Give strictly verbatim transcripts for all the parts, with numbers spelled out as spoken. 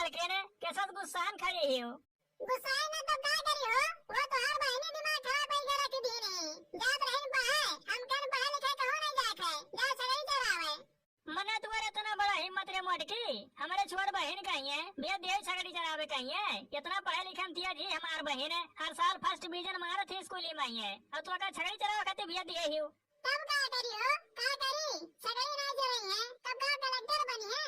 लेकिन कैसा गुस्सान खड़ी ही हो? गुस्साए ना तो का करी हो, वो तोहार बहिनी दिमाग खराब कई के रख दी नहीं। जात रहिन पढ़े, हम कन पढ़े लिखे कहूँ नहीं जात है, जा छगड़ी चरावे। मने तुम्हारे इतना बड़ा हिम्मत रे मोटकी, हमारे छोट बहिन कहिए, भेज दिए छगड़ी चरावे कहिए। इतना पढ़े लिखे में तिया जी हमार बहिन, हर साल फर्स्ट डिवीजन मारत ही स्कूली में ही है, और तू का छगड़ी चरावे खातिर भेज दिए ही हो। तब का करी हो, का करी? छगड़ी ना चरई है, तब का कलेक्टर बनी है?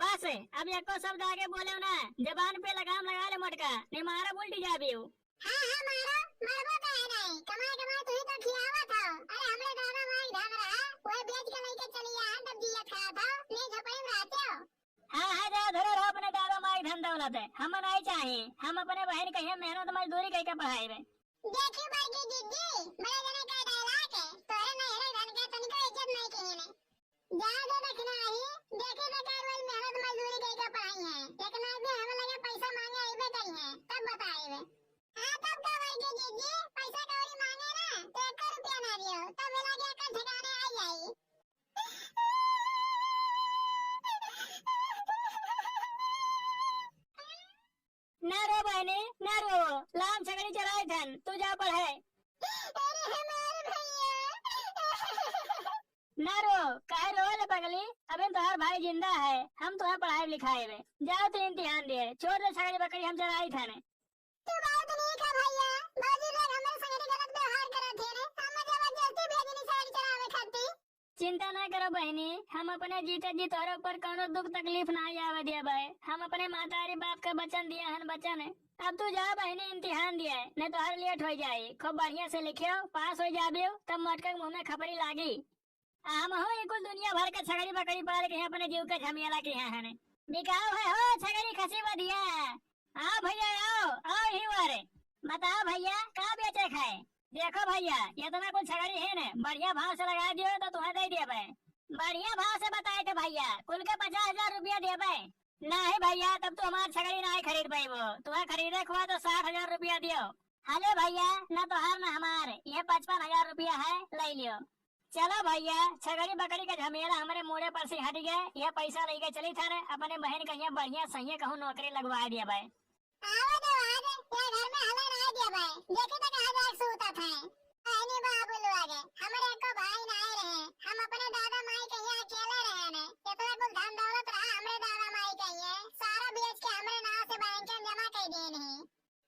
बस, अब एको शब्द आगे बोले ना, जबान पे लगाम लगा ले मोटका, नहीं मारा उल्टी जाबी हो। हाँ, हाँ, मारो, मरबो काहे नहीं, कमाए, कमाए तू ही तो खियावत हो। अरे, हमरे दादा माई धन रहा, वही बेच के लेके चली आए, तब जियत खात हो, नहीं झोपड़ी में रहते हो। हाँ, हाँ, जा धरे रहो अपने दादा माई धन दौलत, हम नहीं चाहे, हम अपने बहन कहिए मेहनत मजदूरी कई के पढ़ाई में। देखी बड़की दीदी, बड़े जने का डायलॉग है, तोरे नहरे धन के तनिको इज्जत नहीं कही ने। जा दे दखिनाही, देखी तो का रोज मेहनत मजदूरी कई के पढ़ाई है। एक ना एक दिन हमें लगे पैसा मांगे आइबे करी है, तब बताइबे। हाँ, तब का बड़की दीदी, पैसा कौड़ी मांगे ना, तो एक रुपया ना दियो, तब मिला के अकल ठिकाने आ जाई। ना रो बहनी, ना रो, लाम छगड़ी चराए थन, तू जा पढ़े। अरे हमार भैया। ना रो, काहे रो ले पगली, अबे तोहार भाई जिंदा है, हम तोहार पढ़ाई लिखाई में। जाओ तू इम्तिहान दिए, छोड़ दे छगड़ी बकरी, हम चराई थन। तू बहुत नीक है भैया, बाबूजी लोग हमरे संगे गलत व्यवहार करत थे रे, हम जबरदस्ती भेजनी छगड़ी चरावे खातिर। चिंता ना करो बहिनी, हम अपने जीते जी तोहरे ऊपर कौनो दुख तकलीफ ना आवे देबे। हम अपने महतारी बाप के वचन दिए हन, वचन। अब तू जा बहिनी, इम्तिहान दिए, नहीं तो हर लेट हो जाई। खूब बढ़िया से लिखियो, पास हो जाबियो, तब मोटका के मुंह में खपरी लागी। आ हम हो ये कुल दुनिया भर के छगड़ी बकरी पाल के अपने जीव के झमेला के हैं हने। बिकाऊ है हो छगड़ी खसी बधिया। आओ भैया, आओ, आओ ही वारे। बताओ भैया, का बेचे खाए? देखो भैया, इतना कुल छगड़ी है ने, बढ़िया भाव से लगा दियो तो तुम्हें दे देबे। बढ़िया भाव से बताए थे भैया, कुल के पचास हजार रुपया देबे। नहीं भैया, तब तो हमार छगड़ी नहीं खरीद पाइबो। तुम्हें खरीदे के हुआ तो साठ हजार रुपया दियो। हले भैया, ना तोहार ना हमार, ये पचपन हजार रुपया है, ले लियो। चलो भैया, छगड़ी बकरी का झमेला हमरे मूड़े पर से हट गए। ये पैसा लेके चली थारे अपने बहन का यहाँ बढ़िया सही कहूँ नौकरी लगवा दिया भाई। आवे दे, आवे दे, ये घर में हलन आए दिया भाई। देखी तो कहाँ जाके सूतत है। कहनी बाबू लोग, हमरे को भाई ना आए रहे, हम अपने दादा माई के यहाँ अकेले रहे ने। इतना कुल धन दौलत रहा हमरे दादा माई के यहाँ, सारा बेच के हमरे नाम से बैंक में जमा कर दिए नहीं।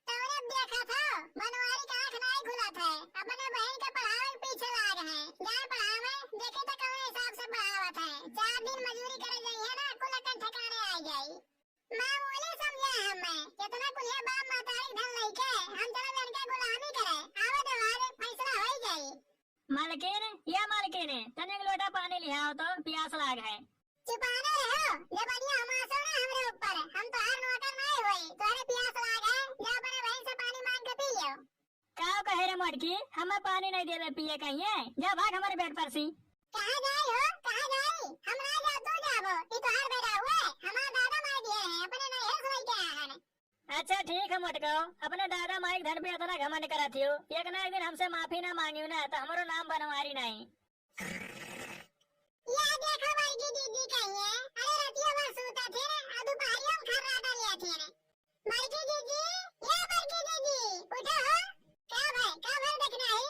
तौरे देखा था, बनवारी का आँख नाई खुलत है, अपने बहन के पढ़ावे के पीछे लाग है। जाए पढ़ावे, देखी तो कौन हिसाब से पढ़ावत है। चार दिन मजूरी करे जाई है ना, कुल अकन ठिकाने आ जाई। मामूली समझे हमें, इतना कुलिया बाप महतारी धन लइके हम चला लड़के गुलामी करे। आवे दे, आवे दे, फैसला होई जाई। मालकिन, या मालकिन, तनिक लोटा पानी लियाओ तो, पियास लाग है। चुपाने रहो, जबनिया हमासो ना हमरे ऊपर, हम तोहार नौकर नाई होई, तोहरे पियास लाग है, जा अपने बहन से पानी मांग के पी लियो। का कहे रे मोटकी, हमें पानी नहीं देवे पिए कहिए, जा भाग हमारे बेड पर सी। कहाँ जाई हो, कहाँ जाई? हम ना जाब, तू जाबो। ई तोहार बेटा हुए, हमार दादा मार दिए हैं, अपने नैहर से लेके आए हैं। अच्छा ठीक है मोटको, अपने दादा माई के धन पे इतना घमंड करत हियो, एक ना एक दिन हमसे माफी ना मांगियो ना, तो हमरो नाम बनवारी नहीं। या देखो बड़की दीदी कहिए, अरे रतिया भर सूता थे रे, आ दोपहरिया में खर्राटा लिया थे रे। बड़की दीदी, या बड़की दीदी, उठो हो। का भाई, का भाई देखना है?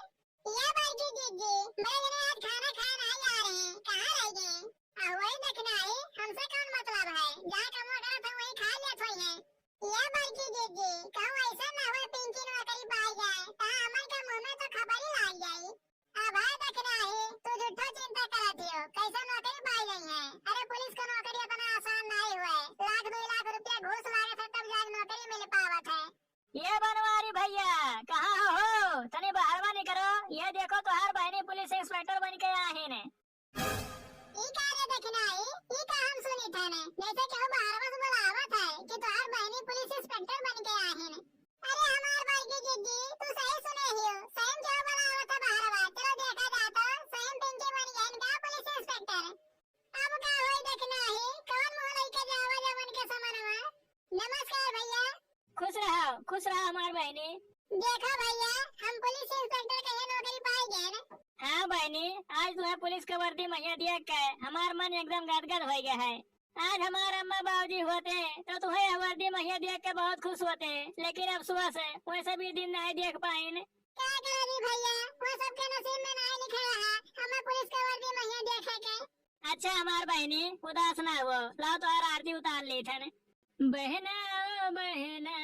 या बड़की दीदी, बड़े जने आज खाना खाए नहीं आ रहे हैं, कहाँ रह गए? आ वही देखना है, हमसे कौन मतलब है? जहाँ कमवा करत हम वहीं खा लेत होई है। या बड़की दीदी, कहूँ ऐसा ना हुए पिंकी नौकरी पाई जाए, तो हमन के मुँह में तो खपरी लाग जाई। अब है देखना है, तू झूठो चिंता करत हियो, कैसे नौकरी पाई गई है? अरे पुलिस को नौकरी इतना आसान नहीं हुए, लाख दो लाख रुपया घूस लागत है तब जाके नौकरी मिल पावत है। ये बनवारी भैया, कहाँ हो, हो? तनी बाहरवा निकरो, ये देखो तोहार बहनी पुलिस इंस्पेक्टर बन के आहिन। ई का रे देखना है, ई का हम सुनी थाने, जैसे केहू बाहरवा से बुलावत है कि तोहार बहनी पुलिस इंस्पेक्टर बन के आहिन। अरे हमार बड़की दीदी, तू सही सुने हियो, सही में केहू बुलावत है बाहरवा, चलो देखा जाए तो, सही में पिंकी बन गई का पुलिस इंस्पेक्टर। अब का होई देखना है, कौन मुँह लेके जावा जवन के समनवा। नमस्कार भैया। खुश रहो, खुश रहो हमार बहनी। देखो भैया, हम पुलिस इंस्पेक्टर के यहाँ नौकरी पाई गए ना। हाँ बहनी, आज तुम्हें पुलिस के वर्दी महिया दिया के हमार मन एकदम गदगद हो गया है। आज हमार अम्मा बाबूजी होते तो तुहे वर्दी महिया देख के बहुत खुश होते, लेकिन अफसोस है, वैसे भी दिन नहीं देख पाइन। का करी भैया, वो सबके नसीब में नहीं लिखा रहा, हमें पुलिस के वर्दी महिया देखे के। अच्छा हमार बहनी, उदास ना हो, लाओ तोहार आरती उतार लेथन। बहना ओ बहना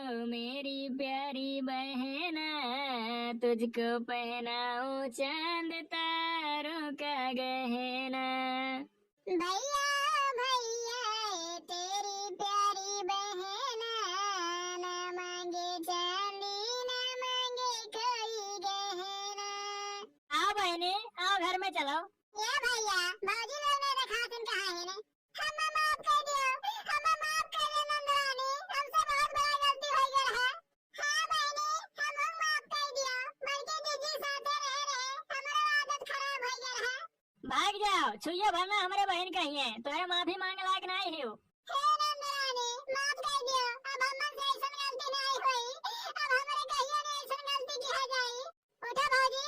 ओ मेरी प्यारी बहना, तुझको पहनाऊं चांद तारों का गहना। भैया ओ भैया ए तेरी प्यारी बहना, ना मांगे चांदी ना मांगे कोई गहना। आओ बहनी, आओ घर में चलो। ए भैया, भौजी लोग नहीं देखात हैं कहाँ है ने? हमें माफ कर दियो, हमें माफ कर दे नंदरानी, हमसे बहुत बड़ा गलती हो गया है। हाँ बहनी, हम हम माफ कर दियो, बड़के जीजी साथे रहे रहे, हमारा आदत खराब हो गया है। भाग जाओ, छुइयो भर ना हमरे बहन कहिए, तोहे माफी मांगे लायक नहीं हियो। हे नंदरानी, माफ कर दियो, अब हमन से ऐसन गलती नहीं होई, अब हमरे कहिए नहीं ऐसन गलती किया जाई। उठो भौजी,